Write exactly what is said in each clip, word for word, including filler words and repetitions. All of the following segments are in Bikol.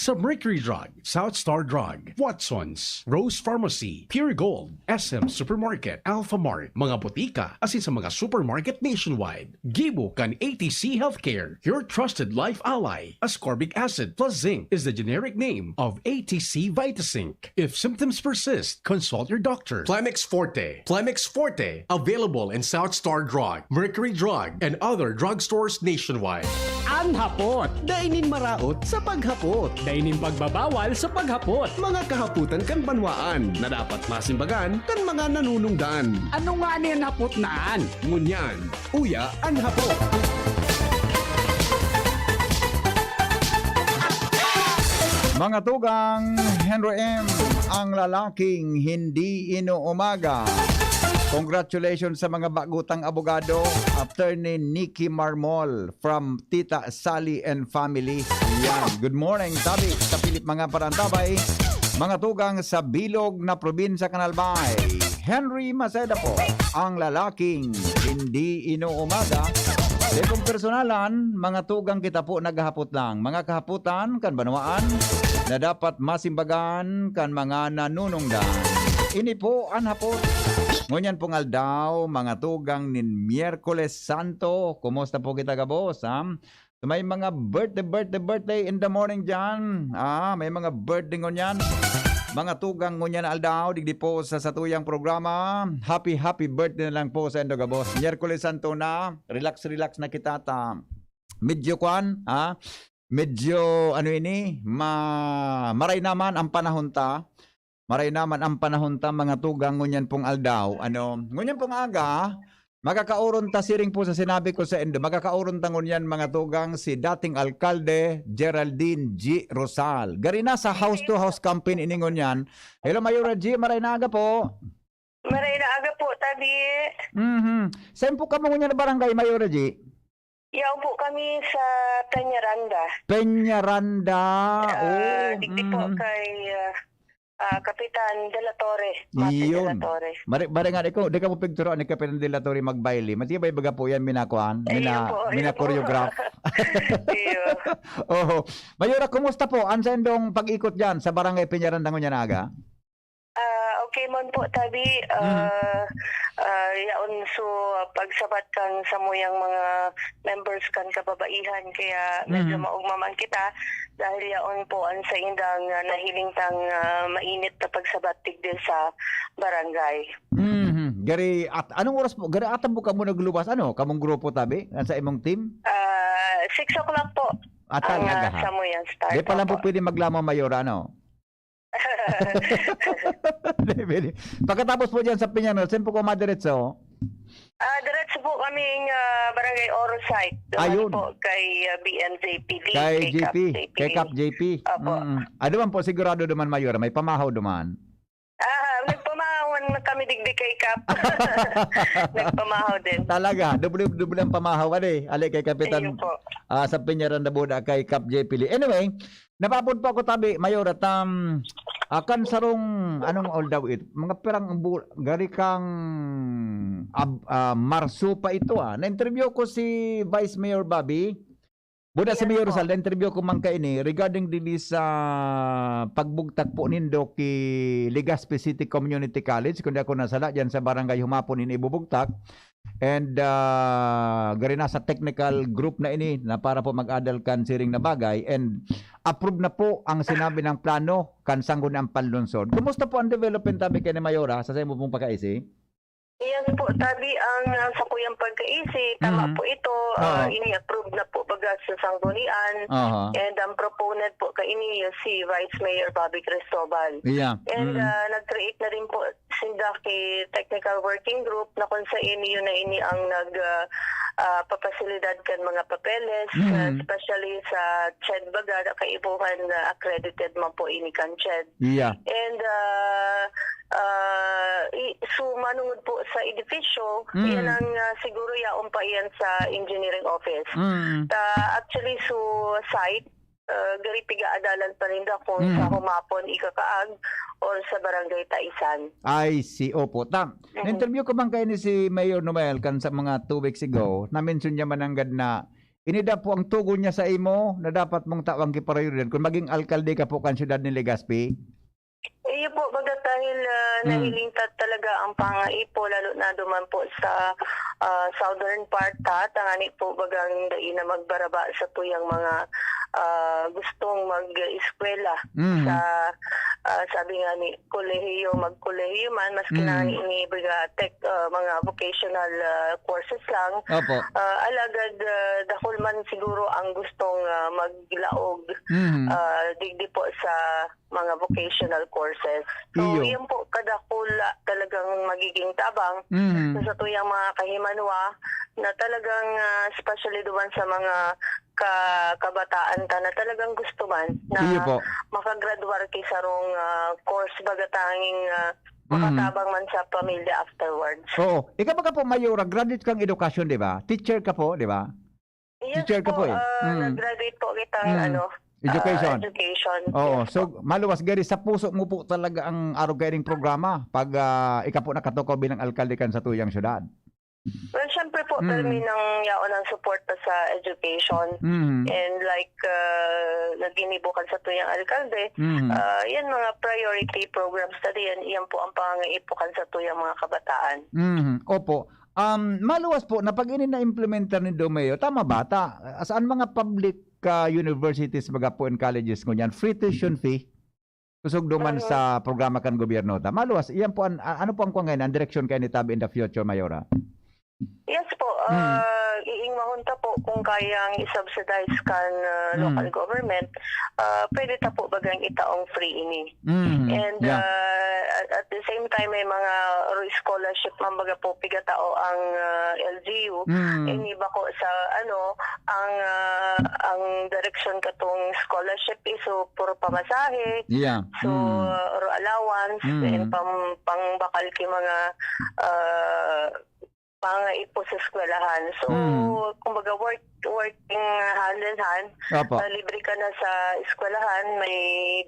sa Mercury Drug, South Star Drug, Watson's, Rose Pharmacy, Pure Gold, S M Supermarket, Alpha Mart, mga botika, asin sa mga supermarket nationwide. Gibo kan A T C Healthcare, your trusted life ally. Ascorbic acid plus zinc is the generic name of A T C Vitazinc. If symptoms persist, consult your doctor. Plemex Forte. Plemex Forte, available in South Star Drug, Mercury Drug, and other drugstores nationwide. An hapot, dai nin maraot sa paghapot. Dai nin pagbabawal sa paghapot. Mga kahapotan kan banwaan na dapat masimbagan kan mga nanunungdan. Ano nga ni an hapot na an? Ngunyan, uya an hapot. Mga tugang, Henry M, ang lalaking hindi inuumaga. Congratulations sa mga bagutang abogado, Attorney Nikki Marmol from Tita Sally and family. Yan. Good morning, tabi. Sa Pilip mga parantabay, mga tugang sa bilog na probinsya kan Albay. Henry Maceda po, ang lalaking hindi inuumaga. Sa ibang personalan, mga tugang kita po naghahapot lang. Mga kahapotan kan banwaan na dapat masimbagan kan mga nanunungdan. Ini po an hapot. Ngunyan pong aldaw, mga tugang nin Miyerkules Santo. Kumusta po kita gabos, ha? So, may mga birthday, birthday, birthday in the morning dyan. Ah, may mga birthday ngunyan. Mga tugang ngunyan na aldaw, digdi po sa satuyang programa. Happy, happy birthday na lang po sa indo gabos. Miyerkules Santo na, relax, relax na kita ta. Medyo kwan, ha? Medyo, ano ini, ma maray naman ang panahon ta. Maray naman ang panahon ta, mga tugang, ngunyan pong aldaw. Ano, ngunyan pong aga, makakauron ta, siring po sa sinabi ko sa indo, makakauron ta ngunyan, mga tugang, si dating alkalde, Geraldine G. Rosal. Gari na sa house to house campaign ini ngunyan. Hello, Mayora G, maray na aga po. Maray na aga po, tabi. Mhm. Saan po kamo ngunyan na barangay, Mayora G? Yaw po kami sa Peñaranda. Peñaranda. Ah, Oh, digdi po mm. kay, ah, ah, Kapitan De La Torre, Mate De La Iyon. Torre. Mare, mare nga, di ko, di ka mo pigturuan ni Kapitan De La Torre magbaile. Matibay baga po yan, minakuan, Ayun mina, po, ayun po. mina-choreograph. Iyo. Oho. Mayora, kumusta po? An sa indong pag-ikot dyan sa Barangay Peñaranda ngunyan aga? Ah, okay man po, tabi. Mhm. Ah, ah, yaon so pagsabat kan samuyang mga members kan kababaihan, kaya medyo Mhm. maugma man kita dahil yaon po ang saindang, ah, nahiling tang, ah, mainit na pagsabat digdi sa barangay. Mhm. Gari, at anong oras po? Gari, atan po kamo nagluwas? Ano? Kamong grupo, tabi? An sa imong team? Ah, six o'clock po Ah, ang, ah, talaga, ha? samuyang start. Di pa lang Opo. po pwede maglamang, Mayora, ano? Pwede. Pagkatapos po dyan sa Peñaranda, saan po ko madiretso? Ah, diretso po kaming, ah, Barangay Oro site. Duman Ayun. po kay, ah, B M J P D, Kay kay Kap J P, J P. kay Kap J P. Opo. Mm. Ah, duman po, sigurado duman, Mayora, may pamahaw duman. Ah, nagpamahawan na kami digdi kay Kap. Nagpamahaw din. Talaga, doble-doble ang pamahaw, ano eh. Ali kay Kapitan, Ayun po. ah, sa Peñaranda Buda, kay Kap J P Lee. Anyway, napapod po ako, tabi, Mayor, at, um, ah, kan sarong, anong aldaw ito? Mga pirang bu-, gari kang, ab-, ah, Marso pa ito, ah. Na-interview ko si Vice Mayor Bobby. Buda si Yes Mayor po. Rizal, na-interview ko man kaini regarding dili sa pagbugtak po nindo ki Legazpi City Community College, kundi ako nasala, diyan sa Barangay Humapon ini ibubugtak. And, ah, gari na sa technical group na ini na para po mag-adal kan siring na bagay. And approve na po ang sinabi ng plano kan Sangguniang Panlungsod. Kumusta po ang development, tabi, kay ni Mayora, sa saimo pong pagkaisi? Yes po, tabi, ang, ah, sakuyang pagkaisi, tama Mhm. po ito, ah, Oo. ini-approve na po baga sa sanggunian. Aha. And ang proponent po kaini, si Vice Mayor Bobby Cristobal. Yeah. And, Mm. ah, nag-create na rin po sinda ki technical working group na kung sa ini, yun na ini ang nag, ah, ah, papasilidad kan mga papeles, Mm. ah, especially sa ched baga, na kaipuhan na accredited man po ini kan ched. Yeah. And, ah, ah, i-, so, manungod po sa edifisyo, Mm. yan ang, ah, siguro yaon pa yan sa engineering office. Mm. Ta, actually, so, site, ah, gari piga-adalan pa ninda kung Mm. sa Humapon ikakaag or sa Barangay Taisan. I see. Opo. Ta, Mm. na-interview ko man kayo ni si Mayor Noel kan sa mga two weeks ago. Na-mention niya man nanggad na Ini daw po ang tugon niya sa imo na dapat mong tawang ki-priority kun maging alkalde ka po kan siyudad ni Legazpi? Iyo po, baga dahil, ah, Hmm. nahiling ta talaga ang pangaipo, lalo na duman po sa, ah, southern part ta, tangani po bagang dai na magbaraba sa tuyang mga, ah, gustong mag-eskwela Mhm. sa, ah, sabi nga ni, kolehiyo, magkolehiyo man, maski na Mhm. ini baga tech, ah, mga vocational, ah, courses lang. Opo. Ah, alagad, ah, dakul man siguro ang gustong, ah, maglaog, Mhm. ah, digdi po sa mga vocational courses. So, Iyo. yan po kadakula talagang magiging tabang Mhm. sa satuyang mga kahimanwa na talagang, ah, especially duman sa mga ka-, kabataan ta na talagang gusto man na Iyo po. makagradwar ki sarong, ah, course baga tanging, ah, Mhm. makatabang man sa pamilya afterwards. Oo. Ikaw baga po, Mayora, graduate kang edukasyon, di ba? Teacher ka po, di ba? Yes Teacher ka po, po, eh. ah, Mm. nag-graduate po kitang, Mm. ano, ah, Education. education. Oo. Yes So, po. maluwas, gari sa puso mo po talaga ang arog kaining programa pag, ah, ika po nakatukaw bilang alkalde kan satuyang syudad? Well, syempre po, Mm. permi nang yaon ang suporta sa education. Mm. And like, ah, naginibo kan satuyang alkalde, Mm. ah, yan mga priority programs na diyan, yan po ang pangangaipo kan satuyang mga kabataan. Mm. Opo. Um, maluwas po na pag ini na-implementar ni Domeo, tama ba ta? Saan mga public, ah, universities, baga po, and colleges ngunyan, free tuition fee? Kusog duman Mhm. sa programa kan gobyerno ta. Maluwas, iyan po an, a-, ano po ang kuwan ngayon, ang direksyon kayo ni Tabi in the future, Mayora? Yes po, Mm. ah, iingmahon ta po kung kayang i-subsidize kan, ah, Mm. local government, ah, pwede ta po bagang itaong free ini. Mm. And, Yeah. ah, at, at the same time, may mga ro-, scholarship man baga po pigatao ang, ah, L G U. Mm. Ini bako sa, ano, ang, ah, ang direksyon katong scholarship is so, puro pamasahe, Yeah. so, Mm. ro allowance, Mm. and pam-, pangbakal ki mga, ah, pangaipo sa eskwelahan. So, Mm. kumbaga, work, working hand in hand. Opo. Ah, libre ka na sa eskwelahan, may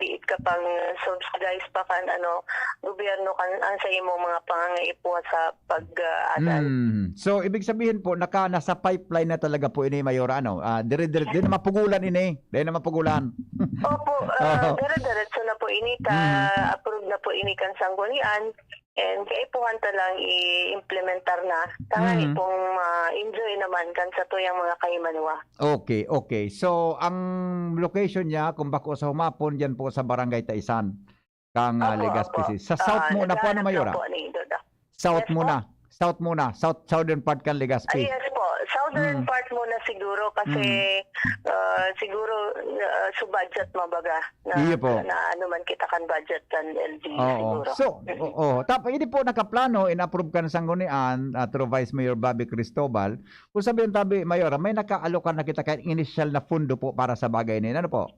diit ka pang subsidize pa kan, ano, gobyerno kan, ang sa imong mga pangangaipo sa pag-aaral. Mm. So, ibig sabihin po, naka-, nasa pipeline na talaga po ini, Mayora, ano? Ah, dire-dire-, di na mapugulan ini. Di na mapugulan. Opo, ah, Oo. dire-diretso na po ini ta, Mhm. approve na po ini kan sanggunian. And kaipuhan ta lang i-implementar na. Tangani Mhm. pong ma-enjoy naman kan satuyang mga kahimanwa. Okay, okay. So, ang location niya, kung bako sa humapon, diyan po sa Barangay Taisan, kang, ah, Opo, Legazpi opo. City. Sa south Ah, muna po, ano, naghahanap lang Mayora? po ni Dodo. South Yes po. muna. South muna. South, southern part kan Legazpi. Ah, yes po. Southern Mm. part muna siguro kasi, Mm. ah, siguro, ah, subudget man baga. Na, Iyo po. na ano man kita kan budget kan L G U Oo. siguro. So, Mm. oo. Tap-, hindi po nakaplano, in-approve kan sanggunian, ah, through Vice Mayor Bobby Cristobal. Kung sabihin tabi, Mayora, may nakaalokan na kita kan initial na pondo po para sa bagay na yun. Ano po?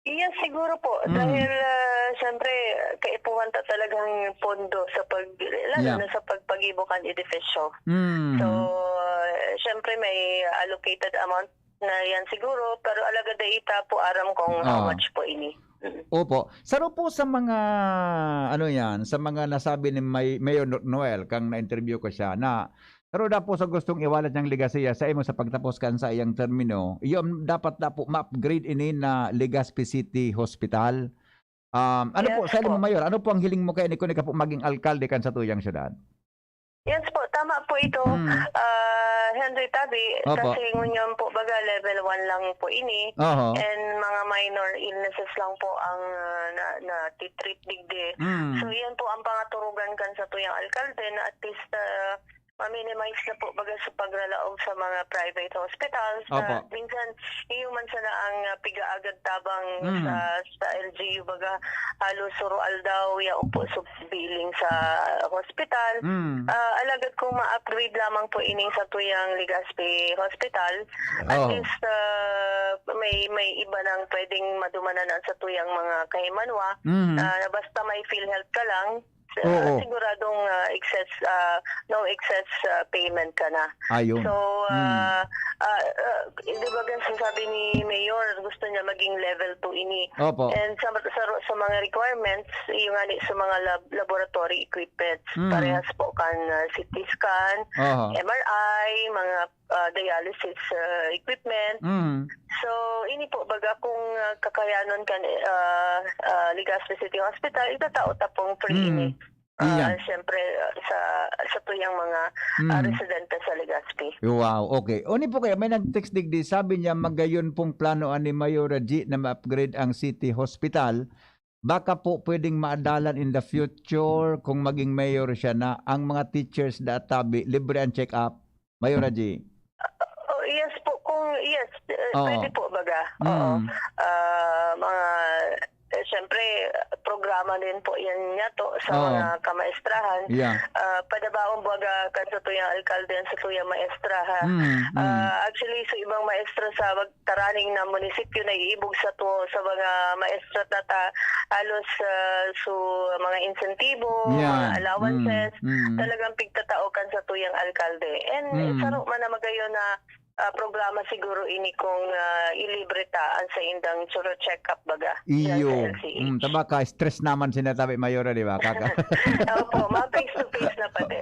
Iya, siguro po. Mm. Dahil, ah, siyempre, kaipuhan ta talagang pondo sa pag-, lalo Yeah. na sa pagpagibo kan edifisyo. Mm. So, ah, siyempre, may allocated amount na yan siguro, pero alagad dai ta po aram kung how Ah. much po ini. Mm. Opo. Saro po sa mga, ano yan, sa mga nasabi ni May-, Mayor No-, Noel, kang na-interview ko siya, na saro daw po sa gustong iwalat niyang legasiya sa imo sa pagtapos kan saiyang termino, iyon dapat na po ma-upgrade ini na Legazpi City Hospital. Um, ano Yes po, sa imo, po. Mayor, ano po ang hiling mo kaya ni kung ika po maging alkalde kan satuyang syudad? Yes po, tama po ito, Mm. ah, Henry Tabi, Opo. kasi ngunyan po, baga, level one lang po ini, Oho. and mga minor illnesses lang po ang, ah, na, na-treat digdi. Mm. So, yan po ang pangaturugan kan satuyang alkalde na at least, ah, ma-minimize na po, baga, sa pagralaog sa mga private hospitals na Opo. minsan, iyo man sana ang, ah, pigaagad tabang Mhm. sa, sa L G U, baga, halos suro aldaw, yaon po sa billing sa hospital. Mm. Ah, alagad kung ma-upgrade lamang po ining satuyang Legazpi Hospital, at Oo. least, ah, may, may iba nang pwedeng madumanan ang satuyang mga kahimanwa. Mhm. Ah, basta may PhilHealth ka lang, ah, Oo. siguradong, ah, excess, ah, no excess, ah, payment ka na. Ayun. So, Mm. ah, ah, ah, di ba, sasabi ni Mayor, gusto niya maging level two ini. Opo. And sa, sa, sa mga requirements, yung nga ni, sa mga lab-, laboratory equipments, Mm. parehas po kan, ah, C T scan, Aha. M R I, mga, ah, dialysis, ah, equipment. Mm. So, ini po, baga kung, ah, kakayanon kan, ah, ah, Legazpi City Hospital, itatao ta pong free Mm. ini. Ah, Iyan. siyempre, ah, sa, sa tuyang mga, ah, Mm. residente sa Legazpi. Wow, okay. Oni po kaya, may nag-text digdi, sabi niya, magayon pong plano ani Mayora G na ma-upgrade ang City Hospital. Baka po pwedeng maadalan in the future kung maging mayor siya na ang mga teachers da tabi, libre ang check-up. Mayora G. Oh, yes po, kung yes, eh, Oo. pwede po, baga. Oo. Mm. Ah, mga, eh, siyempre, programa din po yan niya to sa Oo. mga kamaestrahan. Yeah. Ah, padabaon, baga, kan sa tuyang alkalde, sa tuyang maestra, ha. Mm, mm. Ah, actually, sa ibang maestra sa magtaraning na munisipyo, naiibog sa to, sa mga maestra tata, halos, ah, so, mga insentibo, Yeah. mga allowances, Mm, mm. talagang pigtatao kan sa tuyang alkalde. And Mm. saro man na magayon na, ah, programa siguro ini kung, ah, ilibre ta ang saindang choro check-up, baga, diyan sa Iyo. L C H. Mm, tabaka, stress naman sinatabi, Mayora, di ba? Kaka- Opo, ma-face to face na pati.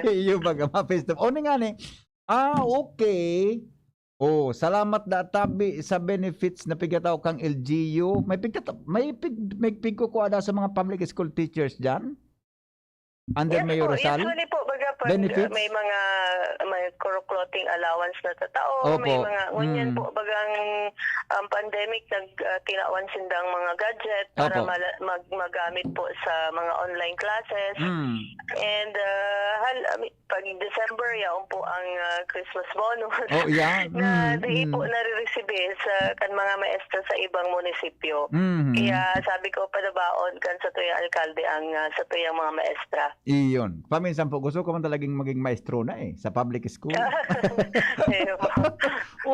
Iyo, baga, ma-face to, o, ni nga ni. Ah, okay. Oh, salamat da tabi sa benefits na pigkatao kang L G U. May pigkata-, may pig-, may pigkukua da sa mga public school teachers diyan? Under Yes Mayor po, Rosal? usually po, baga, pag, Benefits? uh, may mga, may kuro-clothing allowance na tatao, may Opo. mga, ngunyan Mm. po, bagang, um, pandemic, nag, uh, tinawan sindang mga gadget para Opo. mala-, mag-, magamit po sa mga online classes. Mm. And, uh, hal-, I mean, pag December, yaon po ang, uh, Christmas bonus Oh, yeah. na Mm, di po mm. nariresibi sa kan mga maestra sa ibang munisipyo. Mhm. Kaya sabi ko, padabaon kan sa tuyang alkalde ang, uh, sa tuyang mga maestra. Iyon. Paminsan po, gusto ko man talagang maging maestro na eh, sa public school. Ayun po.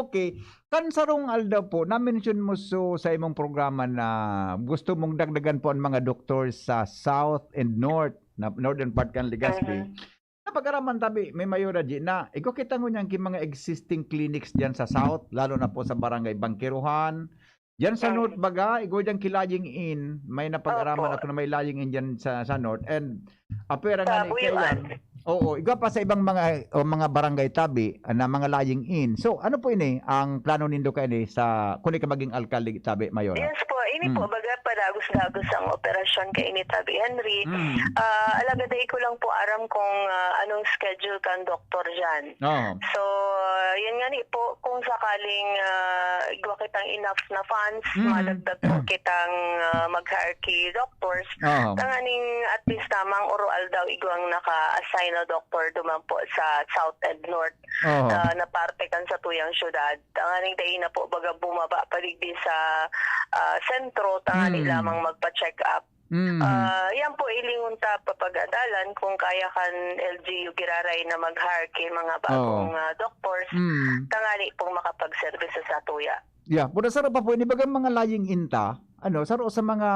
Okay. Kan sarong aldaw po, na-mention mo so sa imong programa na gusto mong dagdagan po ang mga doktor sa South and North, na Northern part kan Legazpi. Mhm. Napag-araman tabi, may mayora di na. Igwa kita ngunyan ki mga existing clinics diyan sa South, lalo na po sa Barangay Bangkiruhan. Diyan sa Ay. North baga, igwa diyan ki Lying In, may napag-araman Opo. ako na may Lying In diyan sa, sa North. And apera Sa nga ni Buyuan. Kayan. Oo, igwa pa sa ibang mga, o mga barangay tabi, ah, na mga Lying In. So, ano po ini ang plano nindo kaini sa, kung ikaw maging alkalde tabi, Mayora? Yes po, ini po, Mm. baga padagos-dagos ang operasyon kaini tabi, Henry. Mm. Ah, alagad dai ko lang po aram kung, ah, anong schedule kan doktor diyan. Oo. So, ah, yan nga ni po, kung sakaling, ah, igwa kitang enough na funds, Mm. madagdag po kitang, ah, mag-hire ki doctors. Oo. Tanganing at least tamang oro aldaw igwang naka-assign na doktor duman po sa South and North, Oo. ah, na parte kan sa tuyang syudad. Tanganing dai na po baga bumaba pa digdi sa, ah, sentro, tangani Mm. lamang magpa-check up. Mm. Ah, yan po, ilingon ta papag-adalan kung kaya kan L G U giraray na mag-hire ki mga bagong, Oo. ah, doctors, Mm. tangani pong makapag-service sa satuya. Yeah, puro saro pa po, ini bagang mga Lying In ta, ano, saro sa mga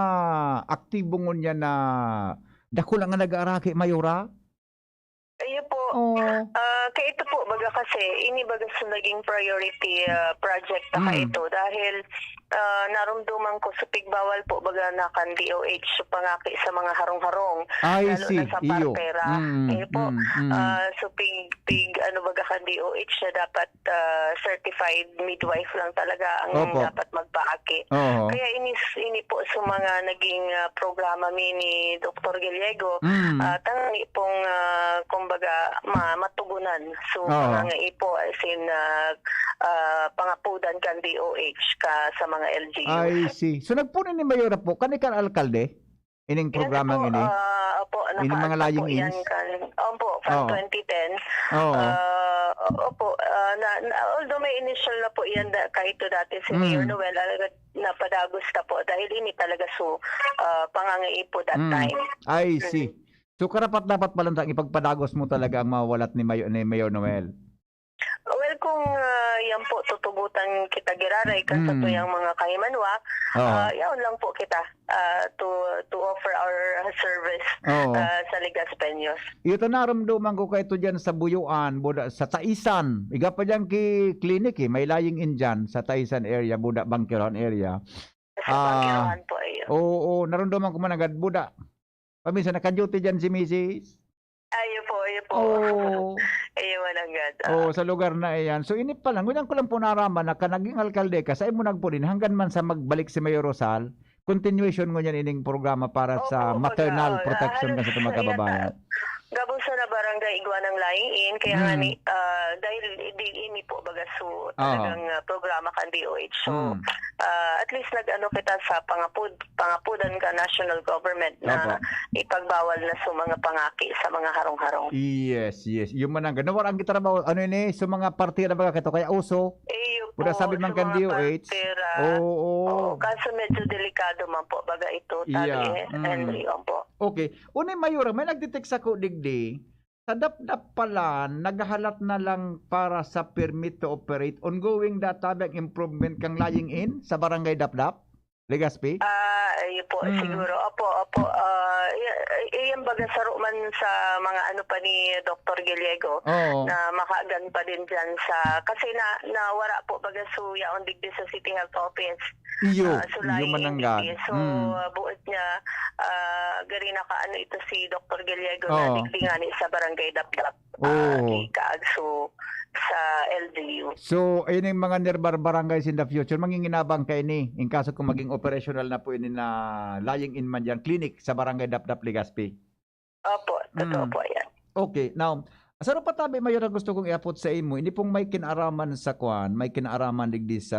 aktibo ngunyan na dakula nga nag-aaraki, Mayora? Ayun po. Oo. Ah, kaya ito po, baga kasi, ini baga sa naging priority, ah, project na ka Mm. ito dahil, ah, narumduman ko sa pigbawal po, baga na kan D O H, sa pangaki sa mga harong-harong, Ay, lalo na si, sa iyo. partera. Mm, Ayun po. mm, mm. Ah, so pig, pig, ano, baga kan D O H na dapat, ah, certified midwife lang talaga ang Opo. dapat magpaaki. Oo. Kaya inis-, ini po sa mga naging, ah, programa mi ni Doktor Gallego, Mm. ah, tangani pong, ah, kumbaga, ma-, matugunan. So, Oo. pangangaipo, as in, ah, ah, pangapudan kan D O H ka sa mga L G Us. I see. So, nagpuno ni Mayora po, kan ika alkalde? Ining Yan na programa po, ngini? ah, opo, Ining mga nakaagsa po Lying yan Ins? kan, opo, from Oo. twenty ten. Oo. Ah, opo, ah, na, na, although may initial na po yan da, kahit to dati si Mayor Mm. Noel, alagad napadagos na po dahil ini talaga so, ah, pangangaipo that Mm. time. I see. Mhm. So, karapat-dapat pa lang tang ipagpadagos mo talaga ang mawalat ni Mayo-, ni Mayor Noel? Well, kung, ah, yan po, tutugutan kita giraray kan sa Mm. tuyang mga kahimanwa, Oo. ah, yaon lang po kita, ah, to, to offer our service, Oo. ah, sa Legaspeños. Ito, narumduman ko kaito diyan sa Buyuan, buda, sa Taisan. Iga pa diyan ki clinic, eh. May lying in diyan sa Taisan area, buda, Bangkiran area. Sa Ah, Bangkiran po, ayun. Oo, narumduman ko man agad, buda. Paminsan naka-duty diyan si misis. Ayo po, ayo po. Oo. Ayo, mananggad. Oo, sa lugar na iyan. So, ini pa lang, ngunyan ko lang po naraman na ka naging alkalde ka, sa imo nagpuli, hanggang man sa magbalik si Mayor Rosal, continuation ngunyan ining programa para Opo, sa maternal baga, oh, protection halos, kan sa mga halos, kababayan. ah, gabos na barangay igwa ng lying in, kaya nga Mm. ni, ah, dahil di, ini po, baga, so, Aha. talagang, ah, programa kan D O H. So, Mm. ah, at least nag-ano kita sa pangapod, pangapodan ka national government na Opo. ipagbawal na so mga pangaki sa mga harong-harong. Yes, yes. Yung manang, nawara ang trabaho, ano ini, sa mga partida baga kaito, kaya uso. Iyo Pura po, sabi man sa kan mga D O H. partida. Oo, oo. Oo, kaso medyo delikado man po, baga ito, tabi, Yeah, eh, mm. Henry, opo. Okay. Unay, Mayora, may nagtitext ako digdi, sa Dapdap pala, naghahalat na lang para sa permit to operate. Ongoing data ba ang improvement kang lying in sa Barangay Dapdap? Legazpi? Ah, ayun po, Mm. siguro. Opo, opo. Ah, y-, y-, yan baga saro man sa mga ano pa ni Doktor Gallego Oo. na makagan pa din dyan sa, kasi na, nawara po baga suya on digdi sa City Health Office. Iyo, Ah, so iyo lying in mananggad. digdi. So, Mm. ah, buot niya, ah, gari nakaano ito si Doktor Gallego na Oo. digdi nga ni sa Barangay Dapdap, ah, Oo. ki Kaagso sa L G U. So, ayun yung mga nearby barangays in the future. Manginginabang kayo ni, in kaso kung maging operational na po ini na lying in man dyan, clinic sa Barangay Dapdap, Legazpi. Opo, totoo Mm. po yan. Okay, now, sa patabi, Mayor, ang gusto kong iapot sa imo, ini pong may kinaaraman sa kwan, may kinaaraman digdi sa,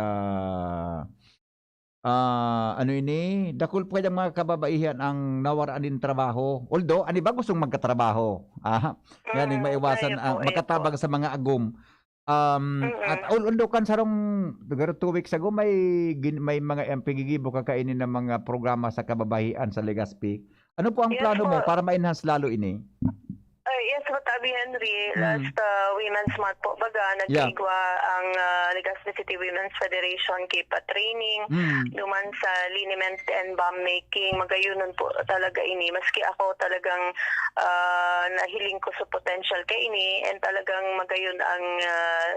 ah, ano ini, dakul pa kayang mga kababaihan ang nawaraan nin trabaho. Although, an iba gustong magkatrabaho. Ah, yan, yung Mm, maiwasan ayun ang po, ayun makatabang po. sa mga agom. Um, at Mm. al-, although kan sarong, siguro two weeks ago, may gin-, may mga, em, pigigibo ka kaini ng mga programa sa kababaihan sa Legazpi. Ano po ang Yes plano mo po. para ma-enhance lalo ini? Ay, yes, Matabi Henry, Mm. last, ah, Women's Month po, baga, Yeah. nag-igwa ang, ah, Legazpi City Women's Federation ki pa-training, Mm. duman sa liniment and bomb making, magayunon po talaga ini. Maski ako talagang, ah, nahiling ko sa potential kay ini, and talagang magayon ang, ah,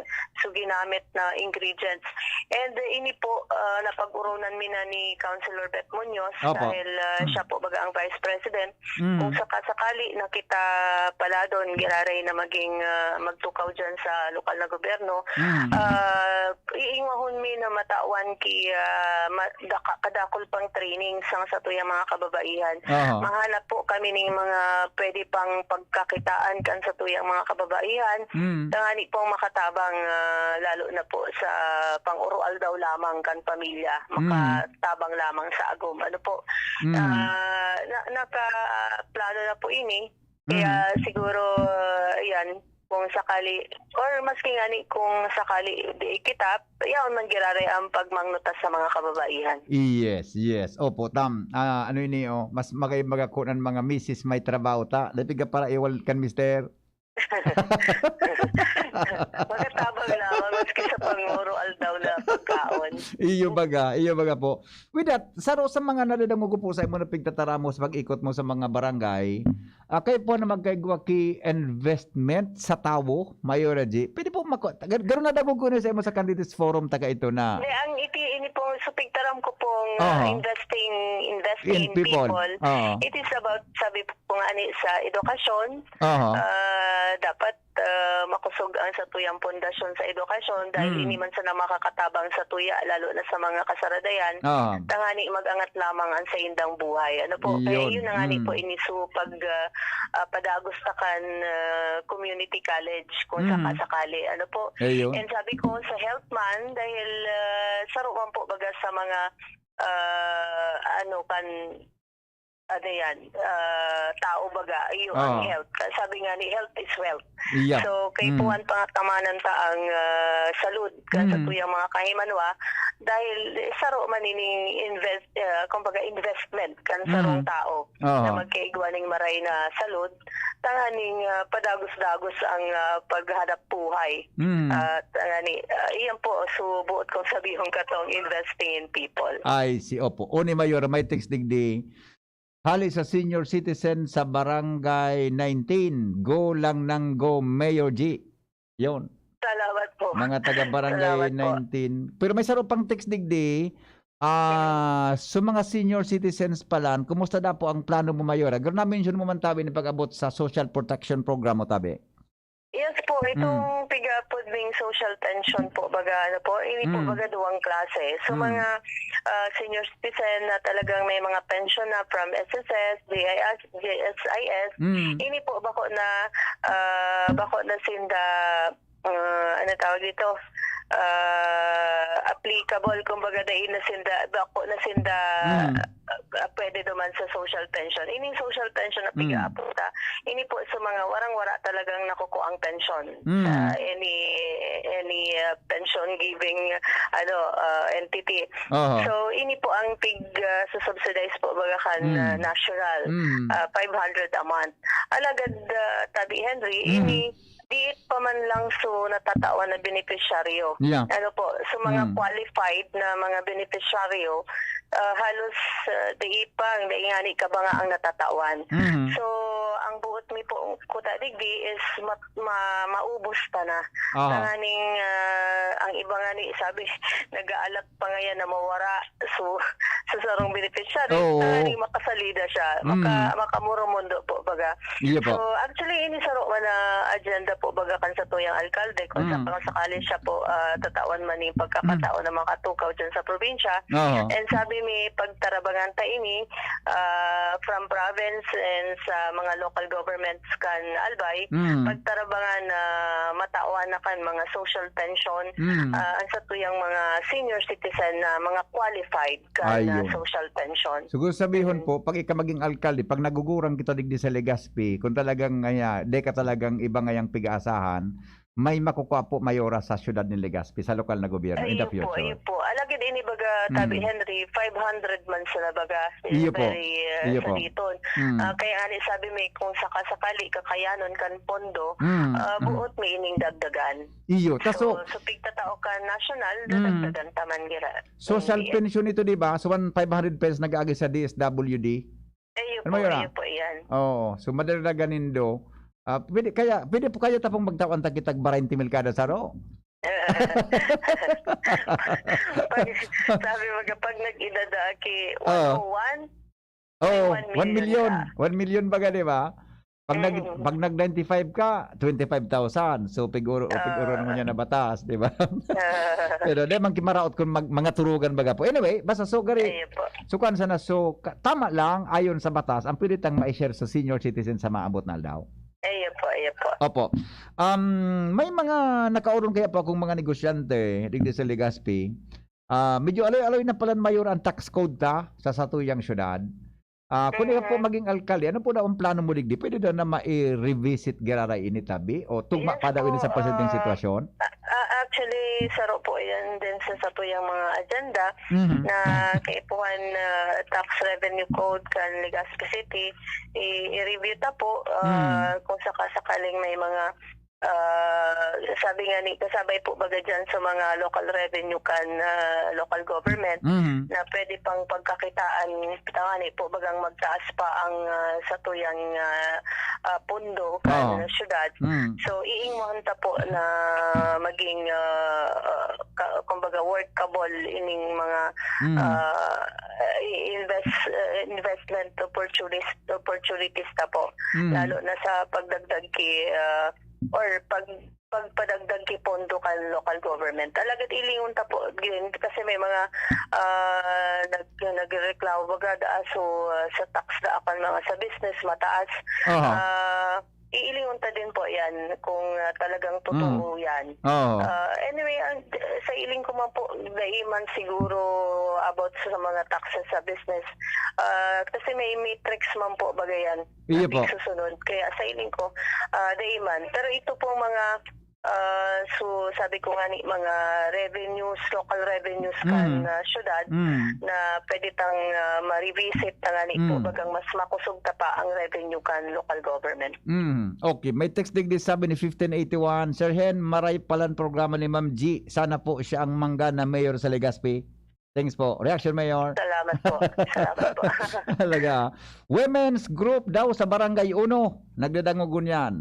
so ginamit na ingredients. And, uh, ini po, ah, napag-oronan mi na ni Councilor Beth Muñoz Opo. dahil, ah, Mm. siya po baga ang Vice President. Mm. Kung saka-sakali na kita paladon, giraray na maging, ah, magtukaw dyan sa lokal na gobyerno, Mm. ah, iingwahon mi na matawan ki, ah, ma-, daka-, kadakul pang training sa satuyang mga kababaihan. Aha. Mahanap po kami ning mga pwede pang pagkakitaan kan satuyang mga kababaihan. Mm. Tangani pong makatabang, ah, lalo na po sa pang-urualdaw lamang kan pamilya, Mm. makatabang lamang sa agom. Ano po, Mm. ah, na, nakaplano na po ini. Kaya Mm. siguro, ah, yan, kung sakali, or maski nga ni, kung sakali, di kita, yaon man giraray ang pagmangnutas sa mga kababaihan. Yes, yes. Opo, tam. Ah, ano ini, oh, mas magay magakunan mga misis may trabaho ta. Dapit ka para iwal kan mister. Makatabang lamang, maski sa pangoro aldaw na pagkaon. Iyo baga, iyo baga po. With that, saro sa mga nadadangog ko po sa imo na pigtataramo sa pag-ikot mo sa mga barangay, ah, kayo po na magkaigwa ki investment sa tawo, Mayor G, pwede po mako-, gar-, garo nadangog ko na sa imo sa Candidates Forum, taga ito na. Hindi, ang iti-, ini pong sa pigtaram ko pong, ah, Aha. investing, investing In in people. people. Oo. It is about, sabi po nga ni, sa edukasyon, Aha. ah, dapat, ah, makosog ang satuyang pundasyon sa edukasyon dahil Mm. ini man sana makakatabang satuya, lalo na sa mga kasaradayan. Aha. Tangani mag-angat lamang ang saindang buhay. Ano po? Kaya Iyon. yun na nga ni Mm. po ini so pag, ah, ah, padagos na kan, ah, community college kung Mm. saka-sakali. Ano po? Ayun. And sabi ko sa health man, dahil, ah, saro man po baga sa mga, ah, ano, kan ano yan, ah, tao baga, iyo ang Oo. health. Sabi nga ni, health is wealth. Iya. So, kay Mm. puwan pangatamanan ta ang ah, salud kan sa Mm. tuyang mga kahimanwa dahil eh, saro man ining invest, ah, kumbaga investment kan sarong Mm. tao Oo. na magkaigwa ning maray na salud tanganing ah, padagos-dagos ang ah, paghanap buhay. Mm. At uh, ni, ah, iyan po, so buot kong sabihon katong investing in people. Ay, si opo. Oni Mayor, may text digdi. Hali sa senior citizen sa Barangay nineteen. Go lang nang go, Mayor G. Yun. Salamat po. Mga taga Barangay Salamat po. nineteen. Pero may saro pang text digdi. Ah, so mga senior citizens pala, kumusta na po ang plano mo, Mayor? Agro na-mention mo man tabi ni pag-abot sa social protection program mo tabi. Yes po, itong piga po ding social pension po, baga ano po, ini po Mm. baga duwang klase. So Mm. mga ah, senior citizen na talagang may mga pension na from S S S, G I S, G S I S, Mm. ini po bako na ah, bako na sinda ah, ano tawag dito? Ah, applicable, kumbaga dai na sinda, bako na sinda Mm. ah, pwede duman sa social pension. Ining social pension na Mm. piga-apo ta, ini po sa mga warang-wara talagang nakukuha ang pension Mm. sa any any ah, pension giving ano ah, entity. Aha. So ini po ang pig ah, subsidize po baga kan Mm. ah, national Mm. ah, five hundred a month. Alagad ah, tabi Henry, Mm. ini diit pa man lang so natatawan na benepisyaryo. Yeah. Ano po, so mga Mm. qualified na mga benepisyaryo, ah, halos ah, diit pa, dai ngani kabanga ang natatawan. Mm. So, ang buot mi po kuta digdi is ma- ma- maubos ta na. Aha. Tanganing ah, ang iba nga ni sabi, nag-aalak pa ngayon na mawara. So, sa sarong beneficiary, Oo. tanganing makasalida siya. Maka, Mm. makamurumundo po, baga. Iya po. So, actually, ini saro man na agenda po, baga kan sa tuyang alkalde, kung Mm. sakali siya po, ah, tatawan man yung pagkakataon ng mga katukaw dyan sa probinsya. Oo. And sabi mi, pagtarabangan ta ini, ah, from province and sa mga local governments kan Albay, Mm. pagtarabangan na matawan na kan mga social pension, Mm. ah, ang sa tuyang mga senior citizen na mga qualified kan ah, Ayun. social pension. Siguro sabihon Mm. po, pag ika maging alkalde, pag nagugurang kita digdi sa Legazpi, kung talagang ngaya, di ka talagang iba ngayang pig-aasahan, may makukuha po mayora sa siyudad ni Legazpi, sa lokal na gobyerno in the Ayun po, future. Ayun po. Alagid ini baga, Tabi Mm. Henry, five hundred man sila baga. Iyo po. Very, uh, Iyo po. saliton. Mm. Ah, kaya nga ni sabi mi, kung saka-sakali kakayanon kan pondo, Mm. ah, Mm. buot mi ining dagdagan. Iyo. Ta, so, So, so pigtatao kan national, Mm. dadagdagan ta man gira. social Hindi. pension ito, di ba? So, one five hundred pesos nag-aagi sa D S W D. Ayun Ano po, mo yun, ah? Ayun po yan. Oo. So, madaraga nindo. Ah, pwede, kaya, pwede po kaya tapong magtawan ta kitag barinti mil kada saro? Pag, sabi mo, kapag nag-edad aki, Oo. one oh one, Oo, One one million. million One million baga, di ba? Pag nag, Mm. pag nag ninety-five ka, twenty-five thousand. So, piguro, Ah. piguro naman yan na batas, di ba? ah, Pero di man kimaraot kung mag, mga turugan baga po. Anyway, basta so, gari, ayun po. so, kuwan sana, so, ka, tama lang, ayon sa batas, ang pwede tang ma-share sa senior citizen sa maabot na aldaw. Ayun po, ayun po. Opo. Um, may mga nakaurong kaya po akong mga negosyante digdi sa Legazpi. Ah, medyo aloy-aloy na pala, Mayor, ang tax code ta sa satuyang syudad. Ah, kung ikaw po Mhm. maging alkalde, ano po daw ang plano mo digdi? Pwede daw na mai-revisit giraray ini tabi? O tugma Yes pa daw ini sa po, presenteng ah, sitwasyon? Ah, ah, actually, saro po yan din sa satuyang mga agenda Mhm. na kaipuhan na tax revenue code kan Legazpi City, i- i-review ta po ah, Mhm. kung sakasakaling may mga ah, sabi nga ni, kasabay po baga dyan sa mga local revenue kan ah, local government Mhm. na pwede pang pagkakitaan, tangani po bagang magtaas pa ang ah, satuyang ah, ah, pondo kan Oo. syudad. Mhm. So, iingwahan ta po na maging, ah, ah, ka- kumbaga, workable ining mga Mhm. ah, i- invest, ah, investment opportunis- opportunities ta po. Mhm. Lalo na sa pagdagdag ki, ah, or pag pagpadagdag ki pondo kan local government. Alagad ilingon ta po din kasi may mga ah, nag nagreklamo baga da so ah, sa tax da kan mga sa business mataas. Aha. Ah, iilingon ta din po yan kung ah, talagang totoo yan. Oo. Ah, anyway, ang, sa iling ko man po, dai man siguro about sa mga taxes sa business. Ah, Kasi may matrix man po, baga yan. Iyo Matrix po. Susunod. Kaya sa iling ko, ah, dai man. Pero ito pong mga, ah, so, sabi ko nga ni, mga revenues, local revenues kan Mm. ah, syudad, Mm. na pwede tang ah, ma-revisit na nga ni po, Mm. bagang mas makusog ta pa ang revenue kan local government. Mm. Okay, may text digdi sabi ni fifteen eighty-one, "Sir Hen, maray palan programa ni Ma'am G. Sana po siya ang mangga na mayor sa Legazpi." Thanks po. Reaction, Mayor? Salamat po. Salamat po. Talaga. Women's group daw sa Barangay Uno. Nagdadangog ngunyan.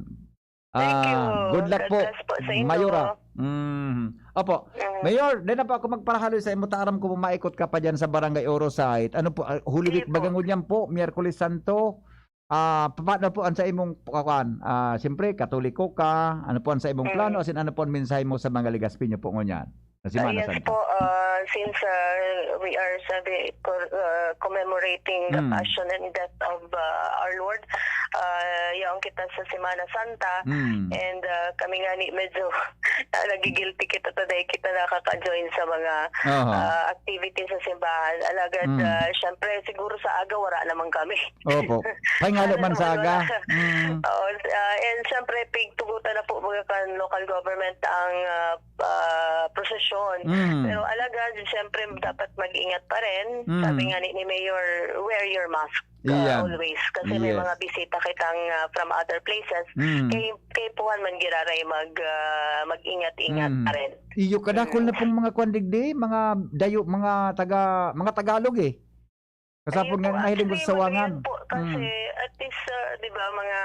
Thank you. Ah, good luck God po, bless po sa inyo. Mayora. Mm. Opo. Mm. Mayor, di na po ako magparahaloy sa imo. Ta aram ko po maikot ka pa dyan sa Barangay Oro site. Ano po, ah, Holy Week Sige po. baga ngunyan po, Miyerkules Santo. Ah, paano po ang sa imong kuan? Ah, siyempre, Katoliko ka. Ano po ang sa imong Mm. plano? As in, ano po ang mensahe mo sa mga Legazpino po ngunyan? Sa Ah, Semana yes Santa. po, ah, since ah, we are sabi, co- ah, commemorating the Mm. passion and death of ah, our Lord, ah, yaon kita sa Semana Santa, Mm. and ah, kami nga ni medyo ah, nagigilty kita today, kita nakaka-join sa mga Aha. ah, activities sa simbahan. Alagad, Mm. ah, syempre, siguro sa aga, wala naman kami. Opo. Pahingalo Sana man sa naman aga. wala. Mm. Oo, ah, and syempre, pigtugutan na po mga kan local government ang ah, ah, prosesyon. Mm. Pero alagad, syempre, dapat mag-ingat pa rin. Mm. Sabi nga ni, ni Mayor, wear your mask uh, Iyan. always. Kasi may Yes. mga bisita kitang uh, from other places. Mm. Kay, kay puhan man giraray mag, uh, mag-ingat-ingat Mm. pa rin. Iyo, kadakol na pong mga kwan digdi, mga dayo, mga taga, mga Tagalog eh. Kasapon Ayun nga po, nahiling ko actually, sa Sawangan. Madrid po, kasi Mm. at least, uh, di ba, mga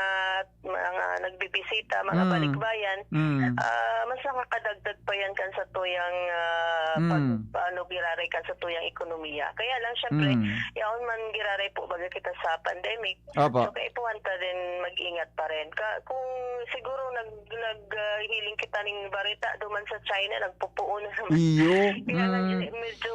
mga nagbibisita, mga Mm. balikbayan, Mm. ah, mas nakakadagdag pa yan kan sa tuyang uh, Mm. pag, ano, giraray kan sa tuyang ekonomiya. Kaya lang, syempre, Mm. yaon man giraray po baga kita sa pandemic. Opo. So, kaipuhan ta din mag-ingat pa rin. Ka, kung siguro nag, nag ah, hiling kita ning barita, duman sa China, nagpupuon na naman. Iyo. Kaya nga, Mm. medyo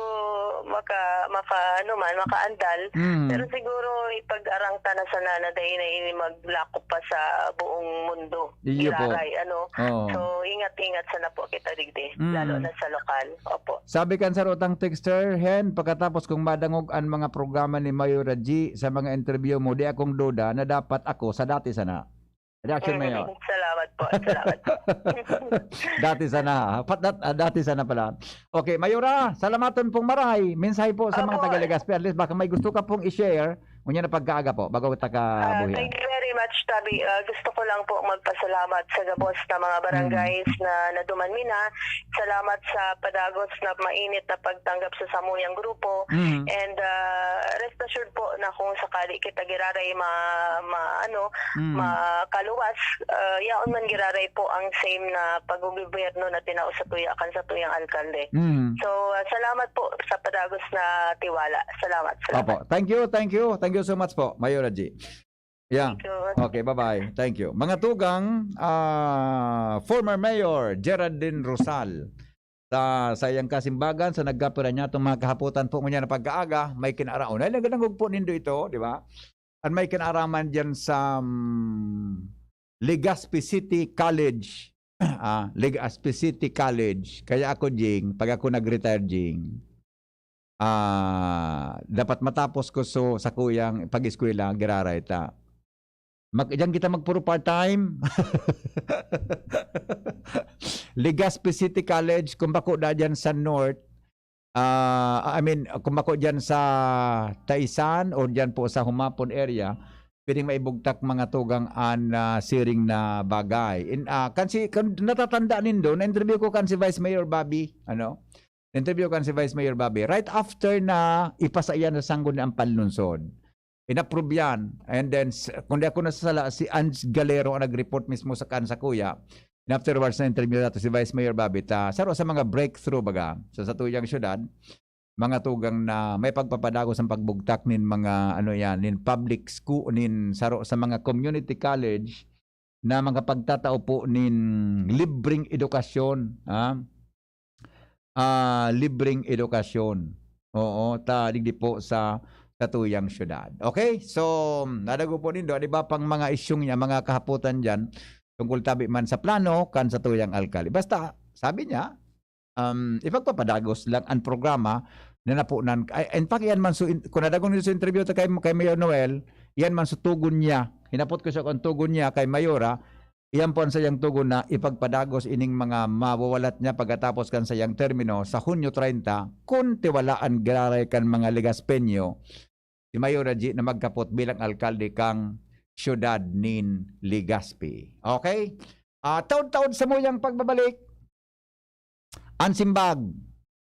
maka, maka, ano man, makaandal. Mm. Pero siguro, ipag-arang ta na sana na dahil na ini maglakop pa sa buong mundo. Iyo po. Giraray, ano. Oo. So, ingat-ingat sana po kita digdi, Mm. lalo na sa lokal. Opo. Sabi kan sarutang texter, Hen, pagkatapos kong madangog an mga programa ni Mayora G sa mga interview mo, di akong duda na dapat ako sa dati sana. Reaction, Mayor. Mm, salamat po. Salamat po. Dati sana. Pat-, dat-, ah, dati sana pala. Okay, Mayora, salamaton pong maray. Mensahe po sa mga Opo. taga Legazpi. At least baka may gusto ka pong i-share. Unya na pagkaaga po, bago kita Ah, kabuhian. Thank you very much, Tabi. Ah, gusto ko lang po magpasalamat sa gabos na mga barangays na naduman mi na. Salamat sa padagos na mainit na pagtanggap sa samuyang grupo. Mm. And ah, rest assured po na kung sakali kita giraray ma, ma ano, Mm. makaluwas, ah, yaon man giraray po ang same na paggogobyerno na tinao sa tuya kan sa tuyang alkalde. Mm. So, ah, salamat po sa padagos na tiwala. Salamat, salamat. Opo. Thank you, thank you. Thank you so much po, Mayora G. Yeah. Thank you. Okay, bye-bye. Thank you. Mga tugang, ah, former Mayor Geraldine Rosal, sa saiyang kasimbagan, sa nagkapira niya itong mga kahapotan po ngunyan na pagkaaga, may kinaraon. Ay, nagdangog po nindo ito, di ba? At may kinaraman dyan sa, um, Legazpi City College. Ah, Legazpi City College. Kaya ako, Jing, pag ako nag-retire, Jing, ah, dapat matapos ko so, sa kuyang pag-eskwela, giraray ta. Mag, diyan kita magpuro part-time. Legazpi City College, kung bako da dyan sa North, ah, I mean, kung bako dyan sa Taisan or dyan po sa Humapon area, pwedeng maibugtak mga tugang an, ah, siring na bagay. In, ah, kan si, kan, natatanda nindo, na-interview ko kan si Vice Mayor Bobby, ano? Interview kan si Vice Mayor Bobby. Right after na ipasa iyan sa sangguniang panlungsod, inapprove yan. And then, s-, kung di ako nasasala, si Ange Galero ang nag-report mismo sa kan sa kuya. And afterwards, na-interview nato si Vice Mayor Bobby. Ta, saro sa mga breakthrough, baga, sa satuyang syudad, mga tugang na may pagpapadagos ang pagbugtak nin mga, ano yan, nin public school, nin saro sa mga community college na makapagtatao po nin libreng edukasyon, ha? Ah, libreng edukasyon. Oo, ta digdi po sa satuyang syudad. Okay? So, nadago po nindo, di ba, pang mga isyung niya, mga kahapotan diyan, tungkol tabi man sa plano kan satuyang alkalde. Basta, sabi niya, um, ipagpapadagos lang ang programa na napunan. Ay, in fact, yan man, so, in, kung nadagong niyo sa interview ta kay, kay Mayor Noel, yan man, so, tugon niya. Hinapot ko siya kung tugon niya kay Mayora, iyan po ang sayang tugon na ipagpadagos ining mga mawawalat niya pagkatapos kan sayang termino sa Hunyo treinta, kun tiwalaan giraray kan mga Legaspeño, si Mayor Raji na magkapot bilang alkalde kang siyudad nin Legazpi. Okay? Ah, taod-taod sa muyang pagbabalik, ang simbag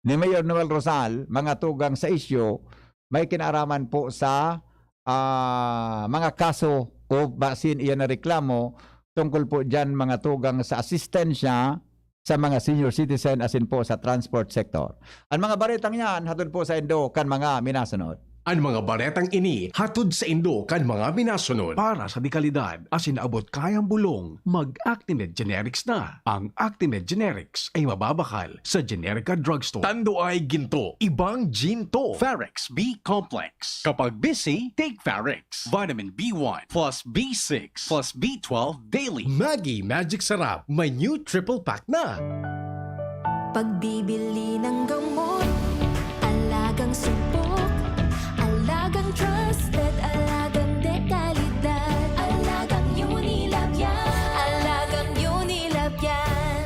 ni Mayor Noel Rosal, mga tugang sa isyu, may kinaaraman po sa, ah, mga kaso o basin iyan na reklamo tungkol po diyan, mga tugang sa asistensya sa mga senior citizen asin po sa transport sector. Ang mga baretang yan, hatod po sa indo kan mga minasunod. An mga baretang ini hatod sa indo kan mga minasunod. Para sa dekalidad asin abot kayang bulong, mag-Actimed Generics na. Ang Actimed Generics ay mababakal sa Generica Drugstore. Tando ay ginto, ibang ginto. Farex B Complex. Kapag busy, take Farex. Vitamin B one plus B six plus B twelve daily. Maggi Magic Sarap, may new triple pack na. Pagbibili ng gamot, alagang sumpok, alagang trusted, alagang dekalidad, alagang Unilab yan, alagang Unilab yan,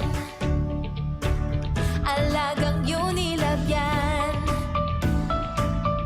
alagang Unilab yan.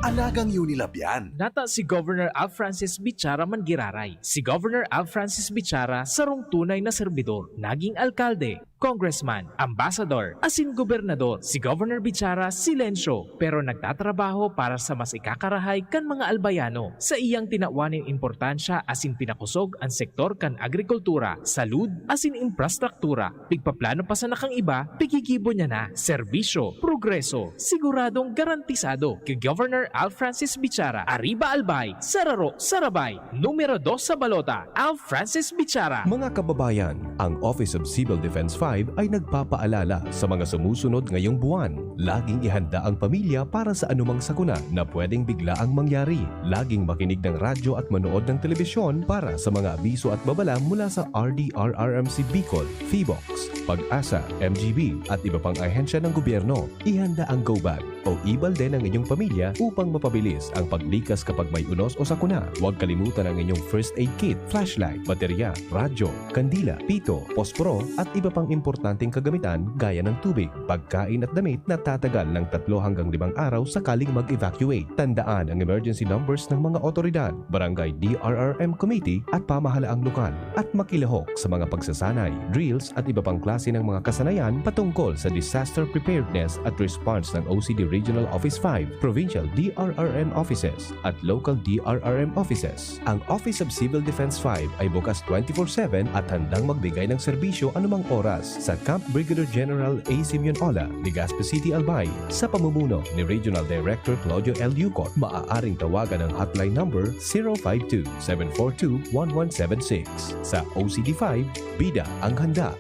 Alagang Unilab yan. Nata si Governor Alfrancis Bichara man giraray. Si Governor Alfrancis Bichara sarong tunay na serbidor, naging alkalde, congressman, ambasador, asin gobernador. Si Governor Bichara silensyo, pero nagtatrabaho para sa mas ikakarahay kan mga Albayano. Sa iyang tinawan nin importansya asin pinakosog an sektor kan agrikultura, salud, asin imprastruktura, pigpaplano pa sana kan iba, pigigibo niya na. Serbisyo, progreso, siguradong garantisado. Ki Governor Alfrancis Bichara, Arriba Albay, Sararo, Sarabay, numero dos sa balota, Alfrancis Bichara. Mga kababayan, ang Office of Civil Defense five ay nagpapaalala sa mga sumusunod ngayong buwan. Laging ihanda ang pamilya para sa anumang sakuna na pwedeng biglaang mangyari. Laging makinig ng radyo at manood ng telebisyon para sa mga abiso at babala mula sa R D R R M C Bicol, PHIVOLCS, PAGASA, M G B at iba pang ahensya ng gobyerno. Ihanda ang go bag o e-balde ng inyong pamilya upang mapabilis ang paglikas kapag may unos o sakuna. Huwag kalimutan ang inyong first aid kit, flashlight, baterya, radyo, kandila, pito, posporo at iba pang importanteng kagamitan gaya ng tubig, pagkain at damit na tatagal ng tatlo hanggang limang araw sakaling mag-evacuate. Tandaan ang emergency numbers ng mga otoridad, Barangay D R R M Committee at pamahalaang lokal, at makilahok sa mga pagsasanay, drills at iba pang klase ng mga kasanayan patungkol sa disaster preparedness at response ng O C D Regional Office five, Provincial D R R M Offices at Local D R R M Offices. Ang Office of Civil Defense five ay bukas twenty-four seven at handang magbigay ng serbisyo anumang oras sa Camp Brigadier General A. Simeon Ola, Legazpi City, Albay, sa pamumuno ni Regional Director Claudio L. Yucot. Maaaring tawagan ang hotline number zero five two, seven four two, one one seven six. Sa O C D five, bida ang handa.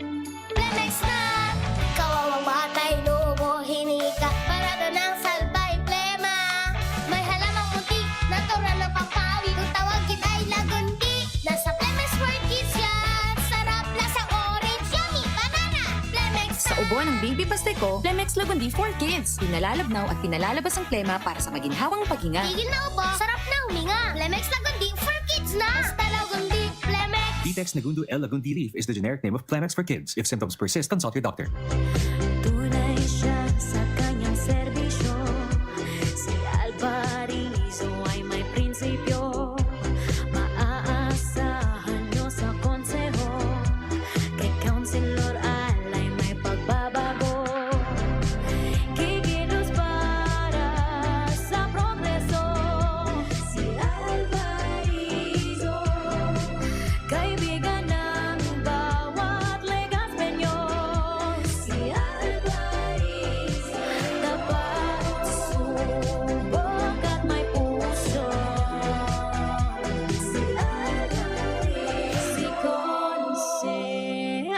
Plemex na! Kawawang batay, lubo, hinika, parada ng salbay, plema. May halamang puti, natural na pampawi. Kung tawagin ay lagundi, nasa Plemex World Kids yan. Sarap, lasa, orange, yummy, banana. Plemex Sa na! ubo ng baby basta ko, Plemex Lagundi for Kids. Pinalalabnaw at pinalalabas ang plema para sa maginhawang paghinga. Tigil na ubo, sarap na huminga. Plemex Lagundi for Kids na! Basta Lagundi, Plemex! Vitex Nagundo L. Lagundi Leaf is the generic name of Plemex for Kids. If symptoms persist, consult your doctor. Tunay siya sa kanyang serbisyo. Si Alvarizo ay may prinsipyo. Maaasahan nyo sa konseho. Kay Councilor Al ay may pagbabago. Kikilos para sa progreso. Si Alvarizo, kaibigan ng bawat Legazpeño. Si Alvarizo, tapat, subok at may puso. Si Alvarizo, si Konsehal